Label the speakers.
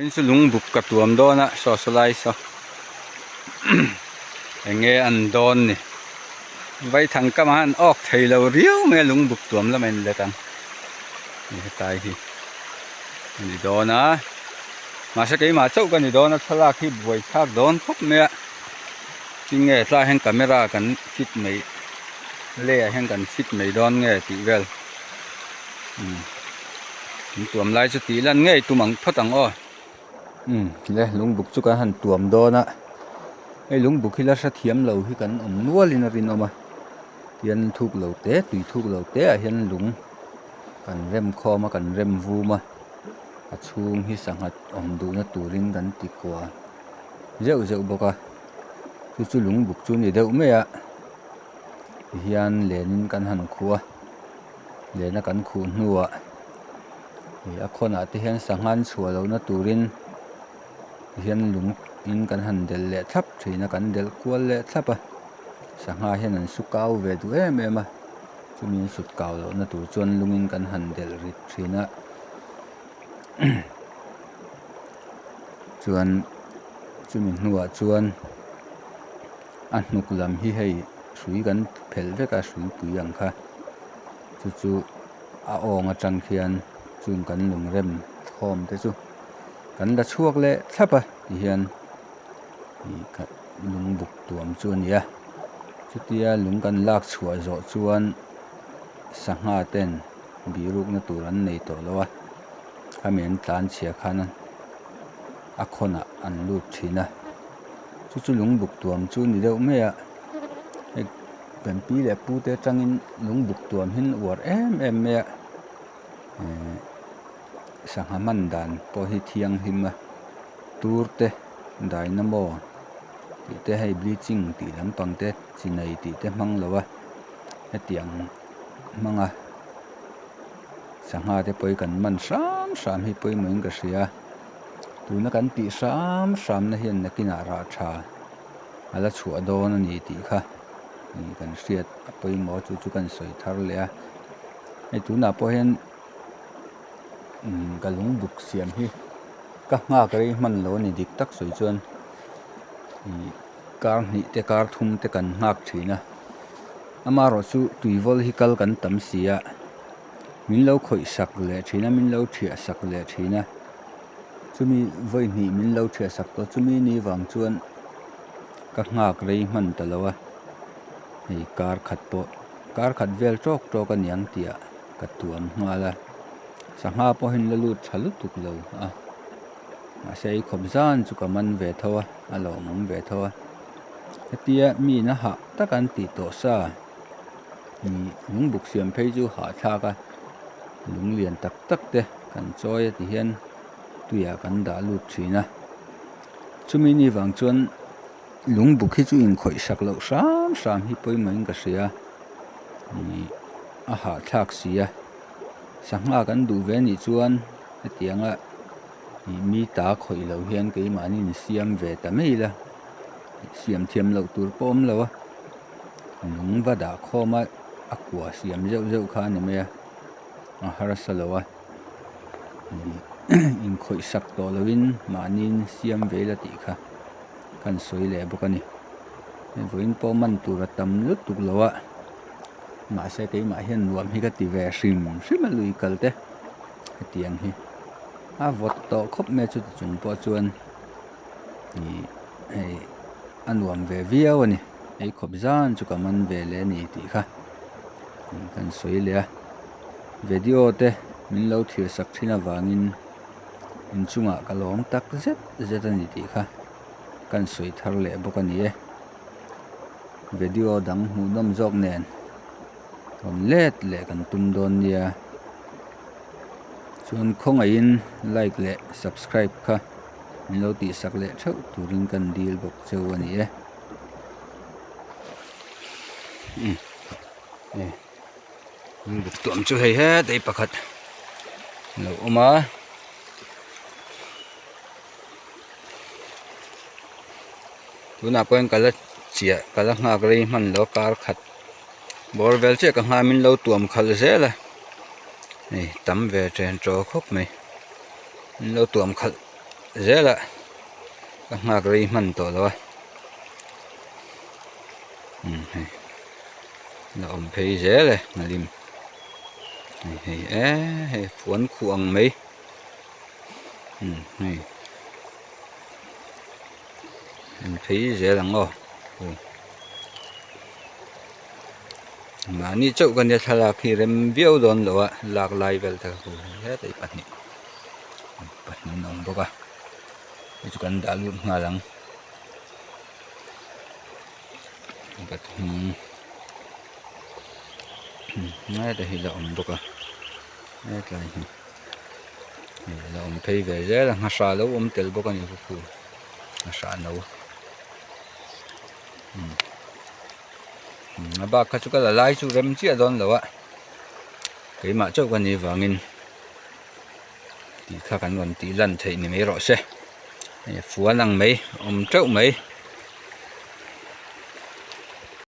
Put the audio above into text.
Speaker 1: Vawiin chu lungbuk ka tuam dawn a saw saw lai saw eng nge an dawn ni vaithang kam ah hian awk thei lo riau mai a lungbuk tuam lam a in let ang hei hetlai hi a ni dawn a mahse keimah chauh ka ni dawn a thlalak hi buaithlak dawn khawp mai a tinge tlaiah hian camera kan fit mai leiah hian kan fit mai dawn nge tih vel umm. In tuam lai chu tih lan ngei tum ang phawt ang aw umm le lungbuk chu kan han tuam dawn a hei lungbuk hi la hrethiam lo hi kan awm nual in a rinawm a tian thuk lo te tui thuk lo te ah hian lung kan rem khawm a kan rem vum a a chhung hi sangha awm duhna turin kan ti kua zeuh zeuh bawk a chu chu lungbuk chu a ni deuh mai a tihian len in kan han khuh a. Lehna kan khuh hnuah ih a khawnah te hian sangha an chhuah lohna turin tihian lung in kan han delh leh thlap thin a kan delh kual leh thlap a sangha hian an su kau ve duh em em a chumi an sut kau lohna tur chuan lungin kan han delh rit thin a chuan chumi hnuah chuan a hnuk lam hi hei hrui kan phelh vek a hrui pui ang kha. Chu chu a awng atang khian chung kan lung rem khawm te chu kan la chhuak leh thlap a tihian ih lung buk tuam chu a ni a chutia lung kan lak chhuah zawh chuan sangha ten bihrukna tur an nei tawh lo a khami an tlan chhia khan a khawnah an lut thin a chu chu lung buk tuam chu a ni deuh mai a hei. Kan pi leh pu te atangin lungbuk tuam hi an uar em em mai a ehh sangha hman dan pawh hi thianghlim a tur te dynamo tih te hei bleaching tih lampang te chi nei tih te hmang lo a hetiang hmanga sangha te pawh hi kan man hram hram hi pawimawhin ka hria tuna kan tih hram hram na hian nakinah rah tha. A la chhuah dawn a ni tih kha ih kan hriat a pawimawh a chu chu kan sawi thar leh a hei tunah pawh hian umm ka lungbuk siam hi ka nghak rei hman lo a ni dik tak sawi chuan ih kar hnih te kar thum te kan nghak thin a amaherawh chu tuivawl hi kal kan tam si a min lo khawih sak leh thin a min lo thiah sak leh thin a. Chumi vawi hnih min lo thiah sak tawh chumi ni vang chuan ka nghak rei hman ta lo a hei kar khat pawh kar khat vel tawk tawk a niang tih ah ka tuam nghal a sangha pawh hi an la lut tha lutuk lo a mahse ei khawp zan chu ka man ve tho a a lawmawm ve tho a hetia mi in a hah tak an tih tawh sa ih lungbuk siam phei chu hahthlak a lung lian tak tak te kan chawi a ti hian tuiah kan dah lut thin a chumi ni vang chuan lungbuk hi chu inkhawih sak loh hram hram hi pawimawhin ka hria ih a hahthlak si a sangha kan duh ve anih chuan hetianga ih mi ta khawih loh hian keimahni insiam ve ta mai ila siam thiam loh tur pawh awm lo a lung va dah khawm a a kua siam zeuh zeuh kha a ni mai a. a harsa lo a inkhawih sak tawh lovin mahniin siam ve ila tih kha kan sawi leh bawk a ni hei vawiin pawh man tur a tam lutuk lo a mahse keimah hian nuam hi ka ti ve hrim hrim a lui kal te hetiang hi a vawt tawh khawp mai a chuti chung pawh chuan ih hei a nuam ve viau a ni ei khawp zan chu ka man ve leh a ni tih kha. Kan sawi leh a video te min lo thlir sak thin avangin inchungah ka lawm tak zet zet a ni tih kha kan sawi thar leh bawk a ni e video dang hmuhnawm zawk nen rawn let leh kan tum dawn nia chuan khawngaihin like leh subscribe kha min lo tih sak leh theuh turin kan dil bawk cheu a ni e. Buk tuam chu hei hetah hi pakhat a lo awm a tunah pawh hian ka la chiah ka la nghak rei hman lo kar khat bawr vel chiah ka nghak a min lo tuam khalh zel a hei tam ve chen chaw khawp mai min lo tuam khalh. zel a ka nghak rei hman tawh lo a umm hei la awm phei zel e nghalim hei hei eee hei fuan khuh ang mai umm hei en phei zel ang aw aw mahni chauh ka nia thlalak hi rem viau dawn lo a lak lai vel te kha hetah hi pahnih pahnih an awm bawk a hei chu kan dah lut nghal ang pathum hetah hi la awm bawk a hetlai hi hei la awm phei ve zel a nghahra lo awm tel bawk a ni khu nghahra no a bak kha chu ka la lai chu rem chiah dawn lo a keimah chauh ka nih vangin tih kha kan rawn tih lan theih ni mai rawh se hei fuan ang mai awm teuh mai.